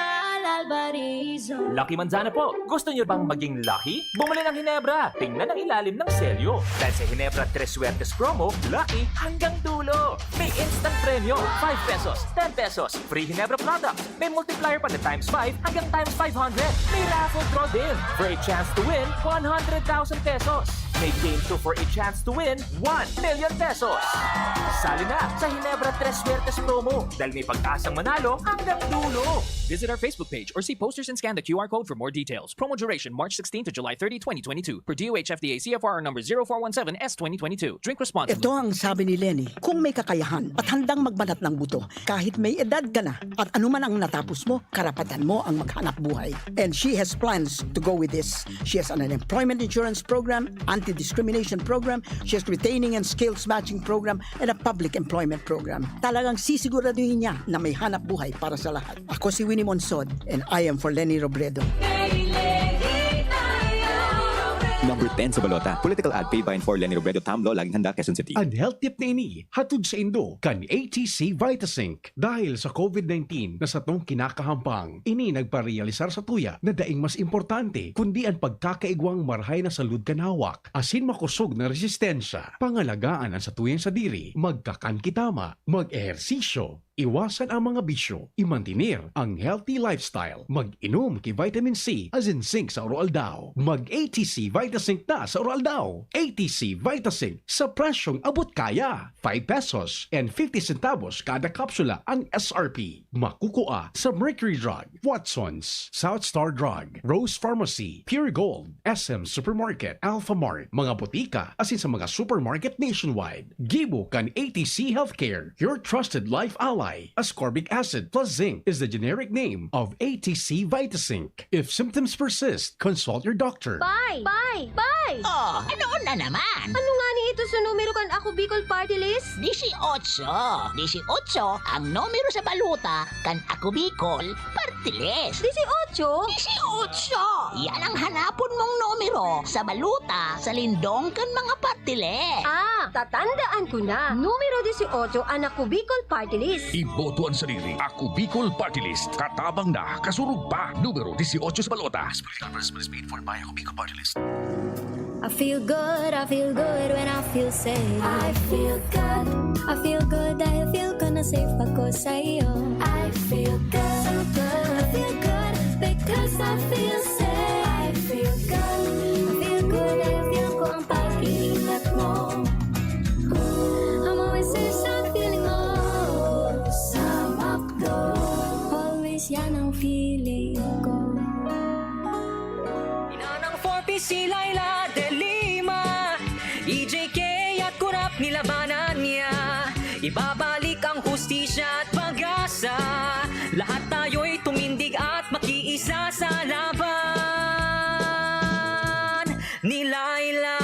Alvarizo. Lucky Manzana po! Gusto nyo bang maging lucky? Bumili ng Hinebra! Tingnan ang ilalim ng selyo. Dahil sa Hinebra Tres Suertes Promo, lucky hanggang dulo! May instant premyo, five pesos, ten pesos, free Hinebra product. May multiplier pa na times five hanggang times five hundred. May raffle draw din for a chance to win one hundred thousand pesos. May Game two for a chance to win one million pesos. Sali na sa Ginebra Tres Suertes promo dahil may pag-asang manalo hanggang dulo. Visit our Facebook page or see posters and scan the Q R code for more details. Promo duration March sixteen to July thirty, twenty twenty-two. Per D O H F D A C F R number zero four one seven S twenty twenty-two. Drink responsibly. Ito ang sabi ni Lenny, kung may kakayahan at handang magbanat ng buto, kahit may edad ka na at anuman ang natapos mo, karapatan mo ang maghanap buhay. And she has plans to go with this. She has an unemployment insurance program, anti-discrimination program, she has retaining and skills matching program, and a public employment program. Talagang sisiguraduhin niya na may hanap buhay para sa lahat. Ako si Winnie Monsod, and I am for Lenny Robredo. Number ten sa balota. Political ad paid by and for Lenny Robredo, Tamlo, Laging Handa, Quezon City. Ang health tip na ini, hatod sa indo kan A T C Vitasync. Dahil sa COVID nineteen na satong kinakahampang, ini nagparealisar sa tuya na daing mas importante kundi ang pagkakaigwang marahay na salud kan hawak, asin makosog na resistensya. Pangalagaan ang satuyang sadiri, magkakan ki tama, mag-ehersisyo, iwasan ang mga bisyo, imantener ang healthy lifestyle, mag-inom ki vitamin C asin zinc sa aroaldaw. Mag A T C Vitasync na sa aroaldaw. A T C Vitasync sa presyong abot kaya, five pesos and fifty centavos kada kapsula ang S R P. Makukua sa Mercury Drug, Watson's, South Star Drug, Rose Pharmacy, Pure Gold, S M Supermarket, Alfamart, mga botika asin sa mga supermarket nationwide. Gibo kan A T C Healthcare, your trusted life ally. Ascorbic acid plus zinc is the generic name of A T C Vitasync. If symptoms persist, consult your doctor. Bye! Bye! Bye! Oh, ano na naman? Ano nga ni ito sa numero kan Ako Bicol Party List? Disiotso! Disiotso ang numero sa balota kan Ako Bicol Party List. Disiotso? Disiotso! Yan ang hanapon mong numero sa balota sa lindong kan mga party list. Ah, tatandaan ko na. Numero disiotso an Ako Bicol Party List. Iboto an sadiri. Ako Bicol Party List. Katabang na, kasurog pa. Numero disiotso sa balota. Political advertisements paid for by Ako Bicol Party List. I feel good, I feel good when I feel safe. I feel good, I feel good dahil feel ko na safe ako sa iyo. I feel good, so good, I feel good because I feel safe. I feel good, I feel good dahil feel ko ang pag-iingat mo. I'm always safe sa feeling mo. Sa McDo, always yan ang feeling ko. Ina ng four Ps si Leila de Lima, E J K at Kurap nilabanan niya. Ibabalik ang hustisya at pag-asa. Lahat tayo'y tumindig at makiisa sa laban ni Leila.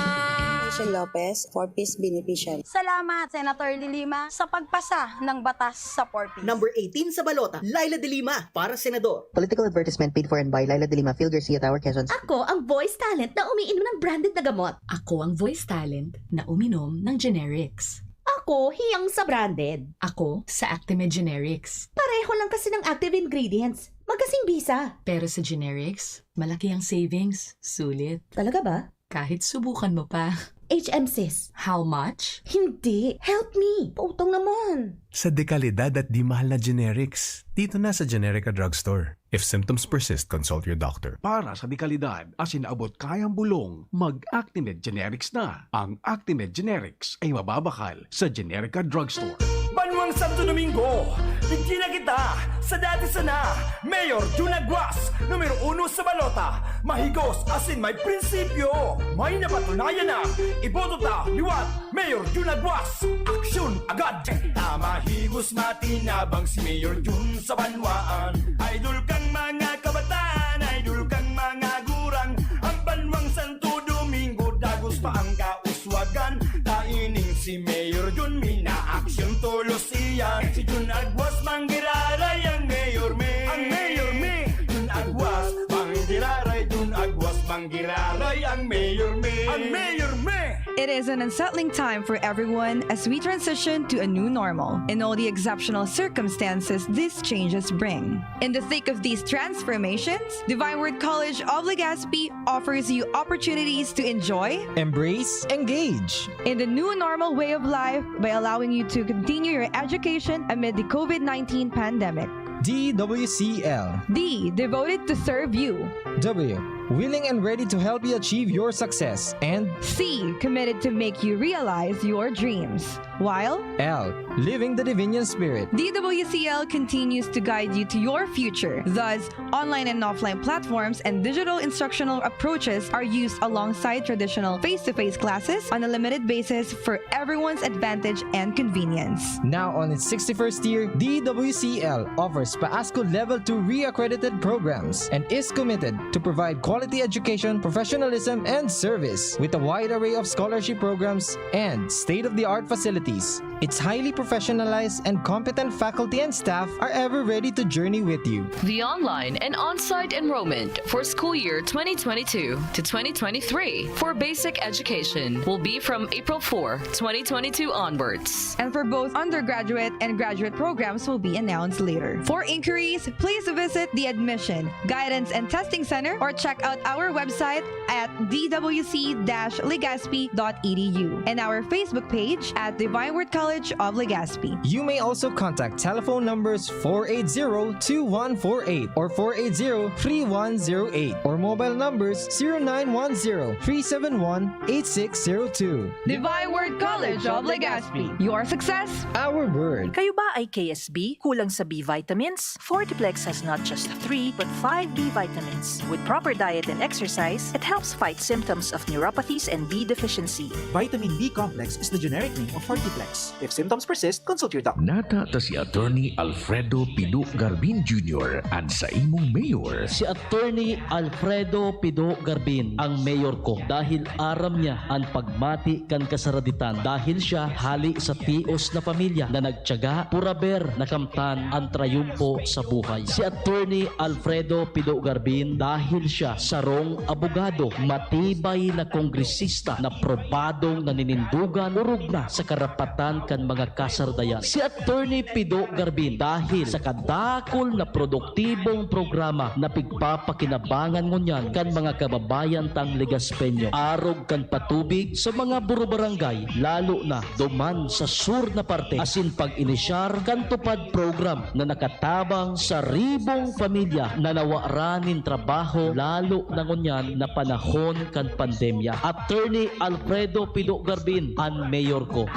Rachel Lopez, four Ps beneficiary. Salamat, Senator de Lima, sa pagpasa ng batas sa four Ps. Number eighteen sa balota, Leila de Lima para senador. Political advertisement paid for and by Leila de Lima, Phil Garcia Tower, Quezon City. Ako ang voice talent na umiinom ng branded na gamot. Ako ang voice talent na uminom ng generics. Ako hiyang sa branded. Ako sa Actimed Generics. Pareho lang kasi ng active ingredients. Magkasing bisa. Pero sa generics, malaki ang savings. Sulit. Talaga ba? Kahit subukan mo pa. H M sis. How much? Hindi. Help me. Pautang naman. Sa dekalidad at di mahal na generics, dito na sa Generica Drugstore. If symptoms persist, consult your doctor. Para sa dekalidad asin abot kayang bulong, mag-Actimed Generics na. Ang Actimed Generics ay mababakal sa Generica Drugstore. Banwang Santo Domingo, igdi na kita sa dati sana, Mayor Jun Aguas, numero uno sa balota, mahigos asin may prinsipyo. May napatunayan na, iboto ta liwat, Mayor Jun Aguas, aksyon agad! Tama, higos, matinabang si Mayor Jun sa banwaan. Idol kang mga kabataan, idol kang mga gurang. Ang Banwang Santo Domingo, dagos pa ang kauswagan. Ta ining si Mayor Jun, minaaksyon tolos iyan. Si Jun Aguas, manggiraray ang Mayor Me. Ang Mayor Me. Jun Aguas, manggiraray. Jun Aguas, manggiraray ang Mayor Me. Ang Mayor Me. It is an unsettling time for everyone as we transition to a new normal and all the exceptional circumstances these changes bring. In the thick of these transformations, Divine Word College of Legazpi offers you opportunities to enjoy, embrace, engage in the new normal way of life by allowing you to continue your education amid the COVID nineteen pandemic. D W C L. D, devoted to serve you. W, willing and ready to help you achieve your success. And C, committed to make you realize your dreams. While L, living the Davinian spirit. D W C L continues to guide you to your future. Thus, online and offline platforms and digital instructional approaches are used alongside traditional face-to-face classes on a limited basis for everyone's advantage and convenience. Now on its sixty-first year, D W C L offers PAASCU Level two re-accredited programs and is committed to provide quality education, professionalism, and service. With a wide array of scholarship programs and state-of-the-art facilities, its highly professionalized and competent faculty and staff are ever ready to journey with you. The online and on-site enrollment for school year twenty twenty-two to twenty twenty-three for basic education will be from April fourth, twenty twenty-two onwards. And for both undergraduate and graduate programs will be announced later. For inquiries, please visit the Admission, Guidance and Testing Center or check out our website at d w c dash legazpi dot e d u and our Facebook page at Divine Word College of Legazpi. You may also contact telephone numbers four eight zero two one four eight or four eight zero three one zero eight or mobile numbers zero nine one zero three seven one eight six zero two. Divine Word College of Legazpi. Your success, Our word. Kayo ba ay K S B? Kulang sa B vitamins? Fortiplex has not just three but five B vitamins. With proper diet and exercise, it helps fight symptoms of neuropathies and B deficiency. Vitamin B complex is the generic name of Fortiplex. If symptoms persist, consult your doctor. Nata ta si Attorney Alfredo Pido Garbin Junior, an saimong mayor. Si Attorney Alfredo Pido Garbin ang mayor ko dahil aram niya an pagmati kan kasaraditan, dahil siya hali sa tios na pamilya na nagtiyaga, puraber nakamtan an trayumpo sa buhay. Si Attorney Alfredo Pido Garbin dahil siya sarong abogado, matibay na kongresista na probadong naninindugan, orog na sa karapatan kan mga kasardayan. Si Attorney Pido Garbin dahil sa kadakol na produktibong programa na pigpapakinabangan ngunyan kan mga kababayan tang Legazpeño, arog kan patubig sa mga burubarangay, lalo na duman sa sur na parte, asin pag-inisyar kan TUPAD program na nakatabang sa ribong pamilya na nawaran nin trabaho, lalo na ngunyan na panahon kan pandemya. Attorney Alfredo Pido Garbin, an mayor ko.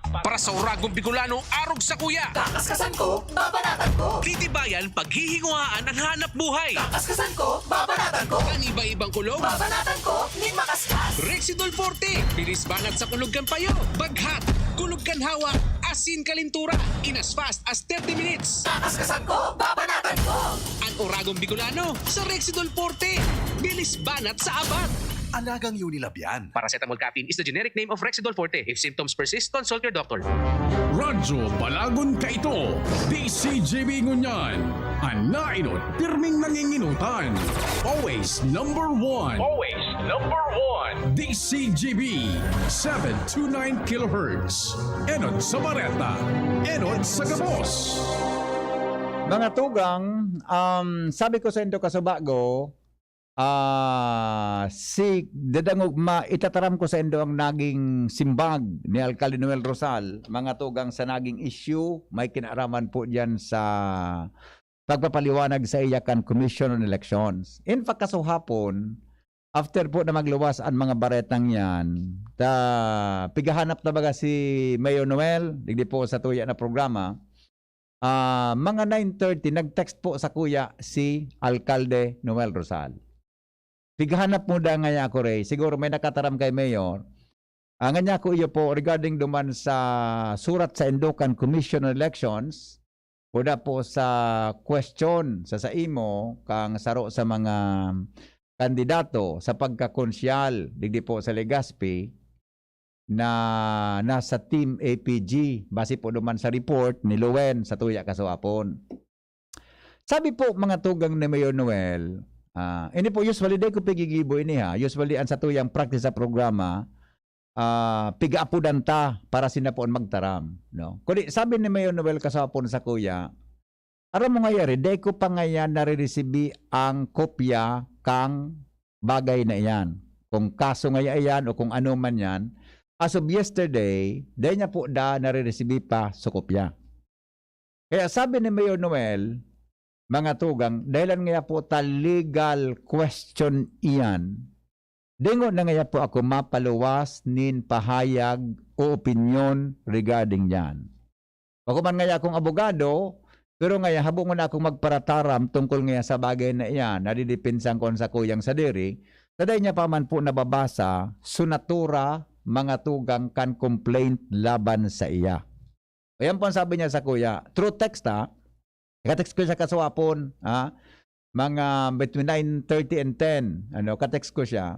Para sa Uragon Bicolano, arog sakuya. Kakaskasan ko, babanatan ko. Titibayan, paghihinguhaan an hanap buhay. Kakaskasan ko, babanatan ko. An iba-ibang kulog. Babanatan ko, nin makaskas. Rexidol Forte, bilis banat sa kulog kan payo, baghat, kulog kan hawak, asin kalintura, in as fast as thirty minutes. Kakaskasan ko, babanatan ko. An Uragon Bicolano, sa Rexidol Forte. Bilis banat sa abat. Alagang Unilab yan. Paracetamol caffeine is the generic name of Rexidol Forte. If symptoms persist, consult your doctor. Radyo Balagon Kaito, D C G B ngunyan. An nainot, pirming nanginginutan. Always number one. Always number one. D C G B, seven two nine kilohertz. Enot sa bareta, enot sa gabos. Mga tugang, um, sabi ko sa indo kasubago, ah, si dadangog ma itataram ko sa indo ang naging simbag ni Alkalde Noel Rosal, mga tugang, sa naging issue, may kinaaraman po diyan sa pagpapaliwanag sa iya kan Commission on Elections. In fact, kasuhapon, after po na magluwas ang mga baretang yan, ta, pigahanap na baga si Mayor Noel, digdi po sa tuya na programa, ah, mga nine thirty, nag-text po sa kuya si Alkalde Noel Rosal. Pigahanap mo da ngaya ako, Ray. Siguro may nakataram kay Mayor. Ah, ngaya ako iyo po, regarding duman sa surat sa indo kan Commission on Elections, o da po sa question sa saimo kang saro sa mga kandidato sa pagkakonsyal digdi po sa Legazpi na nasa Team A P G, base po duman sa report ni Luen sa tuya kasuhapon. Sabi po, mga tugang ni Mayor Noel, ah, ini po, usually, di ko pigigibo ini, ha. Usually, ang satuyang practice sa programa, ah, pigaapodan ta para sinda poon magtaram, no? Kundi sabi ni Mayor Noel kasapon sa kuya, "Aram mo ngaya, Ray, dai ko pa ngaya nariresibi ang kopya kang bagay na iyan. Kung kaso ngaya iyan o kung ano man yan, as of yesterday, dai niya po da nariresibi pa sa kopya." Kaya sabi ni Mayor Noel, mga tugang, dahilan ngaya po ta legal question iyan. Dingo na ngaya po ako mapaluwas nin pahayag o opinyon regarding diyan. Ako man ngaya akong abogado, pero ngaya habo ngona akong magparataram tungkol ngaya sa bagay na iyan, nadidepensahan ko an sakuyang sadiri, ta dai niya pa man po nababasa so natura, mga tugang, kan complaint laban saiya. Ayan po ang sabi niya sakuya, through text ha, naka-text ko siya kasuapon, ha, mga between nine thirty and ten, ano, ka-text ko siya.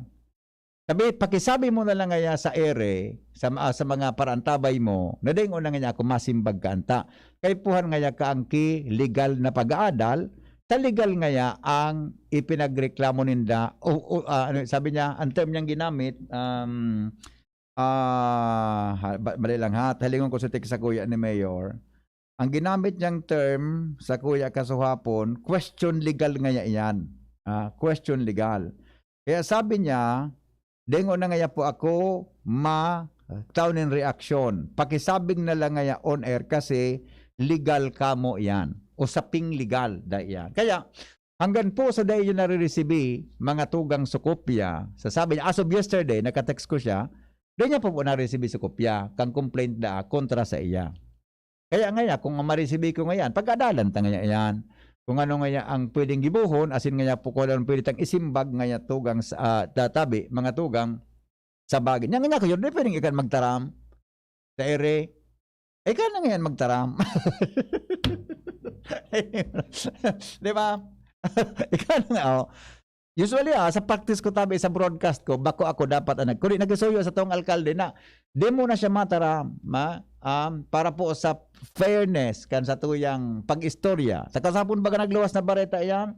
Sabi, "Pakisabi mo na lang ngaya sa ere, sa ma sa mga paraantabay mo, na dai ngona ngaya ako masimbag kaanta. Kaipuhan ngaya kaangki legal na pag-aadal, ta legal ngaya ang ipinagreklamo ninda," o o, ah, ano, sabi niya, ang term niyang ginamit, um, ah, ha ba mali lang ha, hilingon ko sa text sakuya ni Mayor. Ang ginamit niyang term sakuya kasuhapon, question legal ngaya iyan. Ah, question legal. Kaya sabi niya, "Dai ngona ngaya po ako ma tao nin reaksyon. Pakisabing na lang ngaya on air kasi legal kamo iyan. Usaping legal da iyan." Kaya, hanggan po sa dai niyo nariresibi, mga tugang, so kopya, sa sabi niya, as of yesterday, naka-text ko siya, dai niya pa po naresibi so kopya kan complaint da kontra saiya. Kaya ngaya, kung maresibi ko ngayan, pag-adalan ta ngaya iyan. Kung ano ngaya ang pwedeng gibohon, asin ngaya po kung ano ang pwede tang isimbag ngaya tugang sa, ah, tatabi, mga tugang, sa bagay. Nya ngaya kayo, di pwedeng ikan magtaram sa ere. Ika na ngayon magtaram. Di ba? Ika na nga, oh. Usually, ah, sa practice ko tabi, sa broadcast ko, bako ako dapat ang nag-, kundi nagkasuyo sa tong alkalde na di mo na siya mataram, ma-, um, para po sa fairness kan sa tuyang pag-istorya. Sa kasapon baga nagluwas na bareta iyan,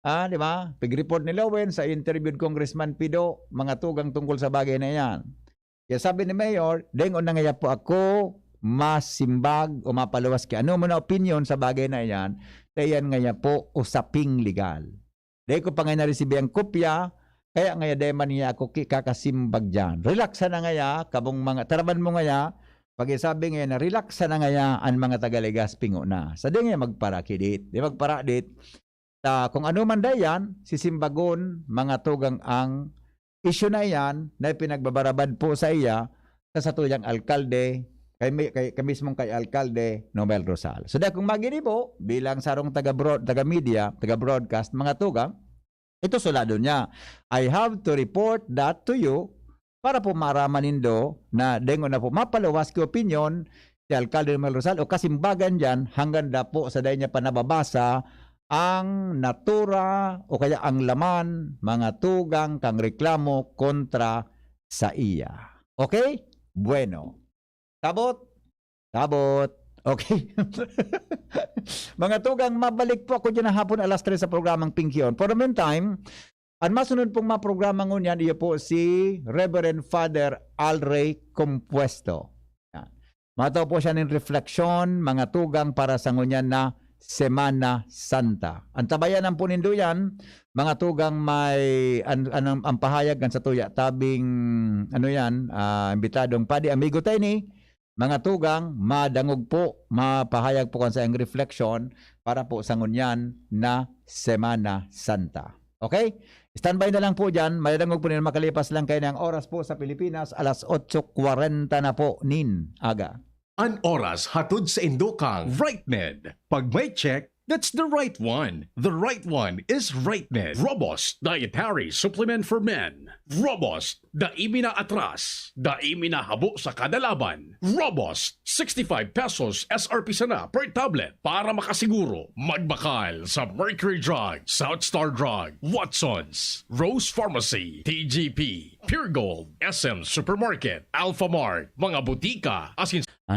ah, di ba? Pig-report ni Lowen sa interview ni Congressman Pido, mga tugang tungkol sa bagay na iyan. Kaya sabi ni Mayor, "Dai ngona ngaya po ako masimbag o mapaluwas ki ano man na opinyon sa bagay na iyan, ta iyan ngaya po usaping legal. Dai ko pa ngaya naresibi ang kopya, kaya ngaya dai man ngaya ako ki-, kakasimbag diyan." Relax na ngaya, kabong mga, taraman mo ngaya, pag-isabi ngaya na relax na ngaya an mga taga Legazpi ngona. Sa di ngaya magparakidit, di magparadit, ta kung ano man dayan, sisimbagon, mga tugang, ang isyu na iyan na ipinagbabarabad po sa iya sa satuyang alkalde, kay mi-, kay, kay mismong kay Alkalde Nobel Rosal. So, dakong maginibo bilang sarong taga-broad-, taga-media, taga-broadcast, mga tugang, ito sulado niya, "I have to report that to you para po maaraman nindo na dai ngona po mapaluwas ki opinyon si Alkalde Romel Rosal o kasimbagan diyan hanggang da po sa dai niya pa nababasa ang natura o kaya ang laman, mga tugang, kang reklamo kontra sa iya." Okay? Bueno. Sabot? Sabot. Okay. Mga tugang, mabalik po ako diyan hapon alas tres sa programang Pingkion. For the meantime, an masunod pong mga programa ngunyan, iyo po si Reverend Father Alrey Compuesto. Yan. Matao po siya nin refleksyon, mga tugang, para sa ngunyan na Semana Santa. Antabayanan po nindo yan, mga tugang, may an-, an-, ang pahayag kan satuya tabing, ano yan, ah, imbitadong Padi Amigo Teni, mga tugang, madangog po, mapahayag po kan saiyang refleksyon para po sa ngunyan na Semana Santa. Okay? Standby na lang po diyan. Madadangog po ninyo makalipas lang kayo ng oras po sa Pilipinas, alas otso kwarenta na po nin aga. An oras hatod sa indo kang Rightmed. Pag may check, that's the right one. The right one is Rightmed. Robust Dietary Supplement for Men. Robust, dai mi naatras, dai mi nahabo sa kada laban. Robust, sixty-five pesos S R P sana per tablet. Para makasiguro, magbakal sa Mercury Drug, South Star Drug, Watsons, Rose Pharmacy, T G P, Pure Gold, S M Supermarket, Alpha Mart, mga butika, asin